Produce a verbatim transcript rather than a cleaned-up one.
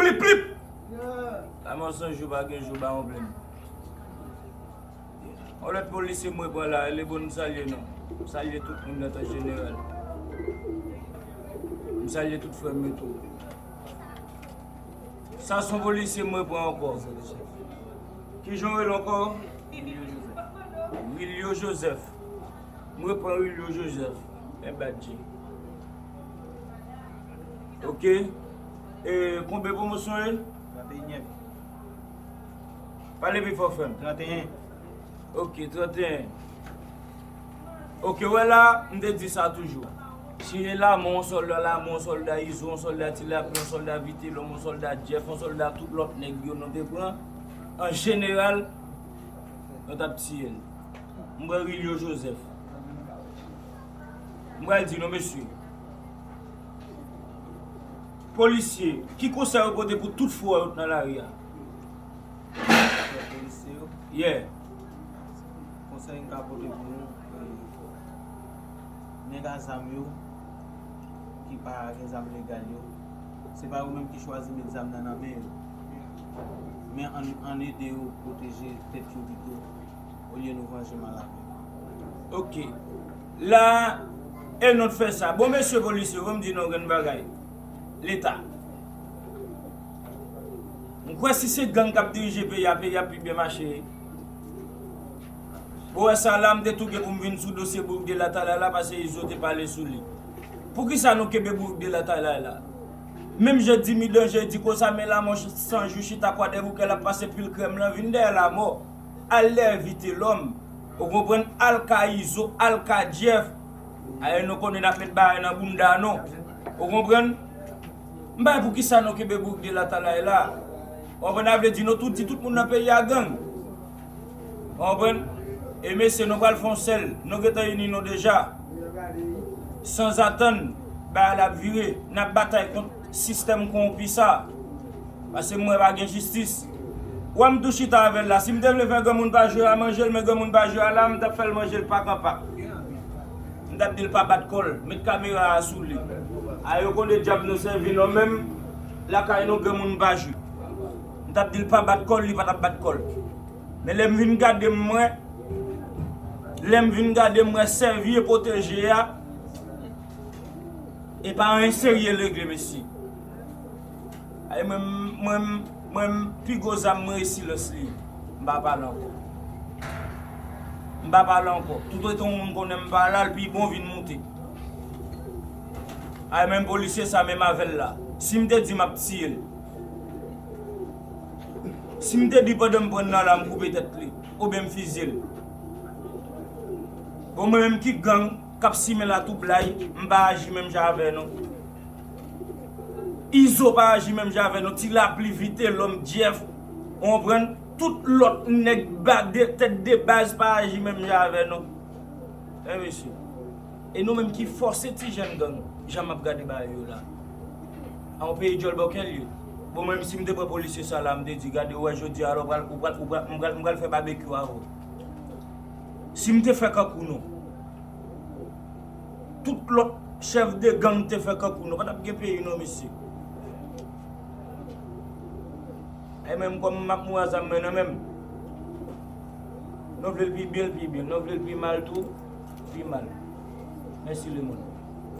Plip, plip! Lanmò san jou, pa gen jou, pa yon plenn. On lòt polisye mwen pran la, e le bon m salye non. M salye tout moun nan tan jeneral. M salye tout frè m yo tou. Sa se yon polisye mwen pran ankò. Kijan w rele ankò? Wilio Joseph. Mwen pran Wilio Joseph. Men badje. Ok. E, konbyen pwomosyon e? Trannteyen. Pale pi fò, frè m. Trannteyen. Ok, trannteyen. Ok, wè la, m te di sa toujou. Si e Lamò, yon sòlda Lamò, yon sòlda Izo, yon sòlda Ti Lapli, yon sòlda Vitelòm, yon sòlda Jeff, yon sòlda tout lòt nèg yo nou te pran, an jeneral, nou t ap tiye l. M pran Wilio Joseph. M pral di nou, mesye. Polisye, ki konsèy ou pote pou tout frè yo nan lari a? Frè polisye yo? Yeah. Konsèy m ka pote pou nou, eh, nèg a zam yo, ki pa gen zam legal yo, se pa yo menm ki chwazi met zam nan nan men yo. Men ann, ann ede yo pwoteje tèt yo pito, olye nou vanje mal avè yo. Ok. La, e nou t fè sa. Bon, mesye polisye, ban m di nou yon grenn bagay. Leta. M kwè si se gang k ap dirije peyi a, peyi a pi byen mache. Bon, wè sa la, m te tou gen pou m vin sou dosye Boug de Latalay la, paske Izo te pale sou li. Poukisa nou kenbe Boug de Latalay la? Menm jan Dimi Danje di konsa, men Lamò san jou chita Kwadèboukè, l ap pase pil krèm lan, vin dèyè Lamò. Al dèyè Vitelòm. Ou konprann? Al ka Izo, al ka Jeff. Aye, nou konnen n ap met bagay nan bounda nou. Ou konprann? M pa wè poukisa nou kenbe Boug de Latalay la. Ou konprann? Sa vle di nou tou di tout moun nan peyi a gang. Ou konprann? E mesye, nou pral fè yon sèl. Nou gentan ini nou deja. Sanzatann, bagay la ap vire. N ap batay kont sistèm kowonpi sa. Paske m wè pa gen jistis. Wè m tou chita avè l la. Si m te vle fè granmoun pa jwe a manje l, men granmoun pa jwe a la, m t ap fè l manje l pak an pak. M t ap di l pa bat kò l. Met kamera a sou li. A yo konnen dyab nou sèvi non, menm lakay nou granmoun pa jwe. M t ap di l pa bat kò l, li pa t ap bat kò l. Men lè m vin gade m wè, lè m vin gade m wè sèvi e pwoteje a, e pa anyen serye l regle, mesye. Ay, mwen, mwen, mwen, pi gwo zam mwen e silans li. M pa pale ankò. M pa pale ankò. Toutotan yon moun konnen m pa la, l pi bon vin moute. Ay, menm polisye sa, menm avè l la. Si m te di m ap tiye l. Si m te di pandan m pran nan la, m koupe tèt li, oubyen m fizye l. Bon, mwen menm ki gang k ap simen latwoublay, m pa aji menm jan avè nou. Izo pa aji menm jan avè nou. Ti Lapli, Vitelòm, Jeff, ou konprann? Tout lòt nèg ba de, tèt de baz pa aji menm jan avè nou. E mesye. E nou menm ki fòse ti jèn gang, jan m ap gade bagay yo la. A yon peyi djòl bòkèl ye. Bon, mwen menm si m te pran polisye sa la, m te di, gade, ou wè jodi a la, ou pral, ou pral, ou pral, m pral, m pral fè babekyou avè w. Si m te fè kankou nou, tout lòt chèf de gang te fè kankou nou, pa t ap gen peyi non, mesye. E menm kòm m ap mouri a zam mwen nan men m. Nou vle l pi byen, l pi byen. Nou vle l pi mal tou, pi mal. Mèsi lemonn.